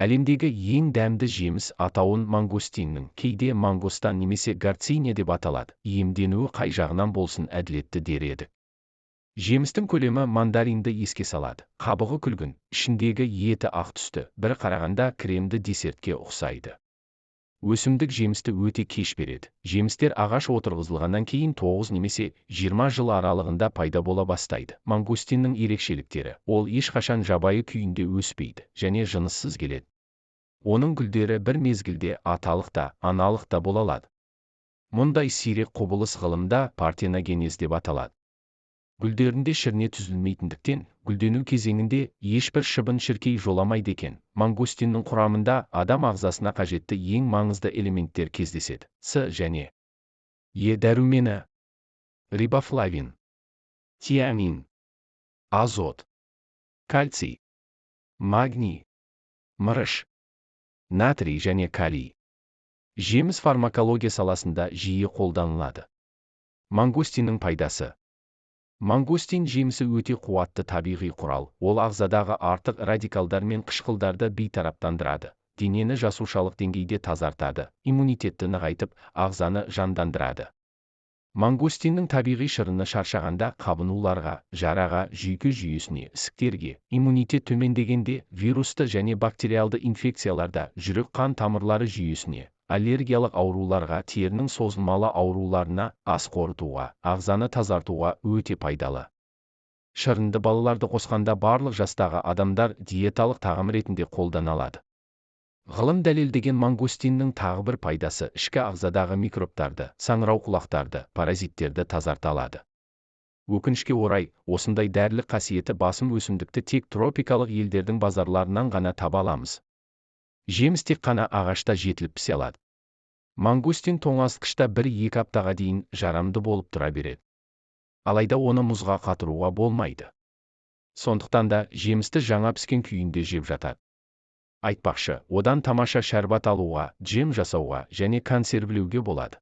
Әлемдегі ең дәмді жеміс атауын мангостиннің, кейде мангостан немесе гарциния деп аталады, иемденуі қай жағынан болсын әділетті дер едік. Жемістің көлемі мандаринді еске салады. Қабығы күлгін, ішіндегі еті ақ түсті, бір қарағанда кремді десертке ұқсайды. Өсімдік жемісті өте кеш береді. Жемістер ағаш отырғызылғаннан кейін 9 немесе 20 жыл аралығында пайда бола бастайды. Мангостиннің ерекшеліктері: ол ешқашан жабайы күйінде өспейді және жыныссыз келеді. Оның гүлдері бір мезгілде аталық та, аналық та бола алады. Мұндай сирек құбылыс ғылымда партеногенез деп аталады. Гүлдерінде шірне түзілмейтіндіктен, гүлдену кезеңінде ешбір шыбын-шіркей жоламайды екен. Мангостиннің құрамында адам ағзасына қажетті ең маңызды элементтер кездеседі: С және Е дәрумені, рибофлавин, тиамин, азот, кальций, магний, мырыш, натрий және калий. Жеміс фармакология саласында жиі қолданылады. Мангостиннің пайдасы. Мангостин жемісі өте қуатты табиғи құрал. Ол ағзадағы артық радикалдар мен қышқылдарды бейтараптандырады, денені жасушалық деңгейде тазартады, иммунитетті нығайтып, ағзаны жандандырады. Мангостиннің табиғи шырыны шаршағанда қабынуларға, жараға, жүйке жүйесіне, ісіктерге, иммунитет төмендегенде, вирусты және бактериалды инфекцияларда, жүрек-қан тамырлары жүйесіне, аллергиялық ауруларға, терінің созылмалы ауруларына, ас қорытуға, ағзаны тазартуға өте пайдалы. Шырынды балаларды қосқанда барлық жастағы адамдар диеталық тағам ретінде қолдана алады. Ғылым дәлелдеген мангостиннің тағы бір пайдасы: ішкі ағзадағы микробтарды, саңырауқұлақтарды, паразиттерді тазарта алады. Өкінішке орай, осындай дәрілік қасиеті басым өсімдікті тек тропикалық елдердің базарларынан ғана таба аламыз. Жеміс тек қана ағашта жетіліп пісе алады. Мангостин тоңазытқышта 1-2 аптаға дейін жарамды болып тұра береді. Алайда оны мұзға қатыруға болмайды. Сондықтан да жемісті жаңа піскен күйінде жеп жатады. Айтпақшы, одан тамаша шәрбат алуға, джем жасауға және консервілеуге болады.